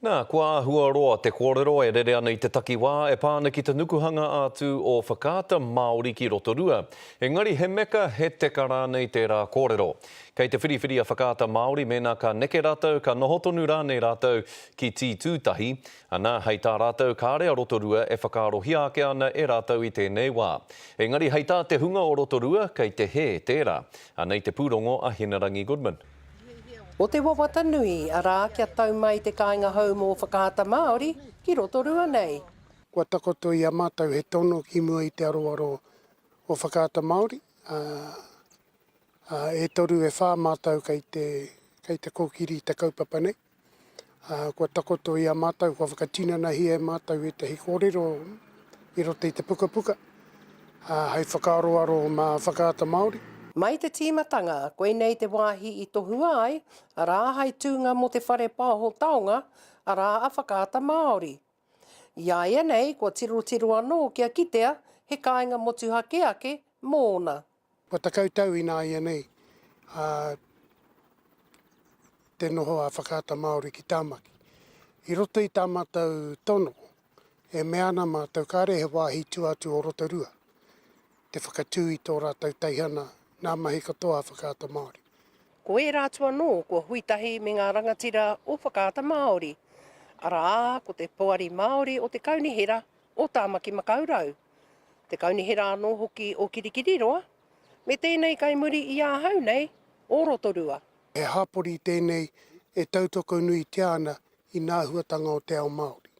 Nā, kua āhua roa te kōrero e rere ana i te takiwā e pā ana ki te nukuhanga atu o Whakaata Māori ki Rotorua. Engari he meka, he teka rānei tērā kōrero. Kei te whiriwhiri a Whakaata Māori mēnā ka neke rātou, ka noho tonu rānei rātou ki Tītūtahi, ana, hei tā rātou kāre a Rotorua e whakaarohia ake ana e rātou i tēnei wā. Engari hei tā te hunga o Rotorua, kei te hē tērā. Anei te pūrongo a Hinerangi Goodman. O te wawata nui, arā, kia tau mai te kāinga hou mō Whakaata Māori ki Rotorua nei. Kua takoto i a mātou he tono ki mua i te aroaro o Whakaata Māori, ā, ā, e toru e whā mātou kei te, kei te kōkiri i te kaupapa nei. Ā, kua takoto i a mātou, kua whakatinanahia e mātou ētahi kōrero i roto i te pukapuka, ā, hei whakaaroaro mā Whakaata Māori. Mai te tīmatanga, koinei te wāhi i tohua ai, arā, hai tūnga mō te whare paoho taonga, arā a Whakaata Māori. I a ia nei, kua tirotiro anō kia kitea he kāinga motuhake ake mōna. Kua 10 tau ināianei, ā, te noho a Whakaata Māori ki Tāmaki. I roto i tā mātou tono, e mea ana mātou kāre he wāhi tua atu o Rotorua te whakatū i tō rātou teihana nā mahi katoa a Whakaata Māori. Ko ērā atu anō kua hui tahi me ngā rangatira o Whakaata Māori, arā, ko te Poari Māori o te Kaunihera o Tāmaki Makaurau, te Kaunihera anō hoki o Kirikiriroa, me tēnei kai muri i ahau nei, o Rotorua. He hapori tēnei e tautoko nuitia ana i nā āhuatanga o te ao Māori.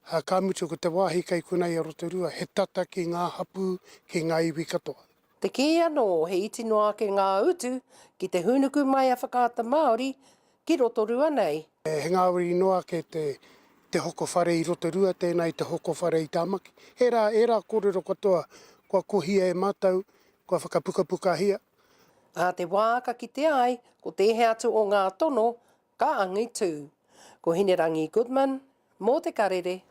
Ā, ka mutu ko te wāhi kei konei a Rotorua he tata ki ngā hapū, ki ngā iwi katoa. Te kī anō he iti noa ake ngā utu ki te hūnuku mai a Whakaata Māori ki Rotorua nei. He ngāwari noa ake te te hoko whare i Rotorua tēnā i te hoko whare i Tāmaki. Ērā, ērā kōrero katoa kua kohia e mātou, kua whakapukapukahia. Ā te wā ka kitea ai ko tēhea atu o ngā tono ka angitū. Ko Hinerangi Goodman, mō Te Karere.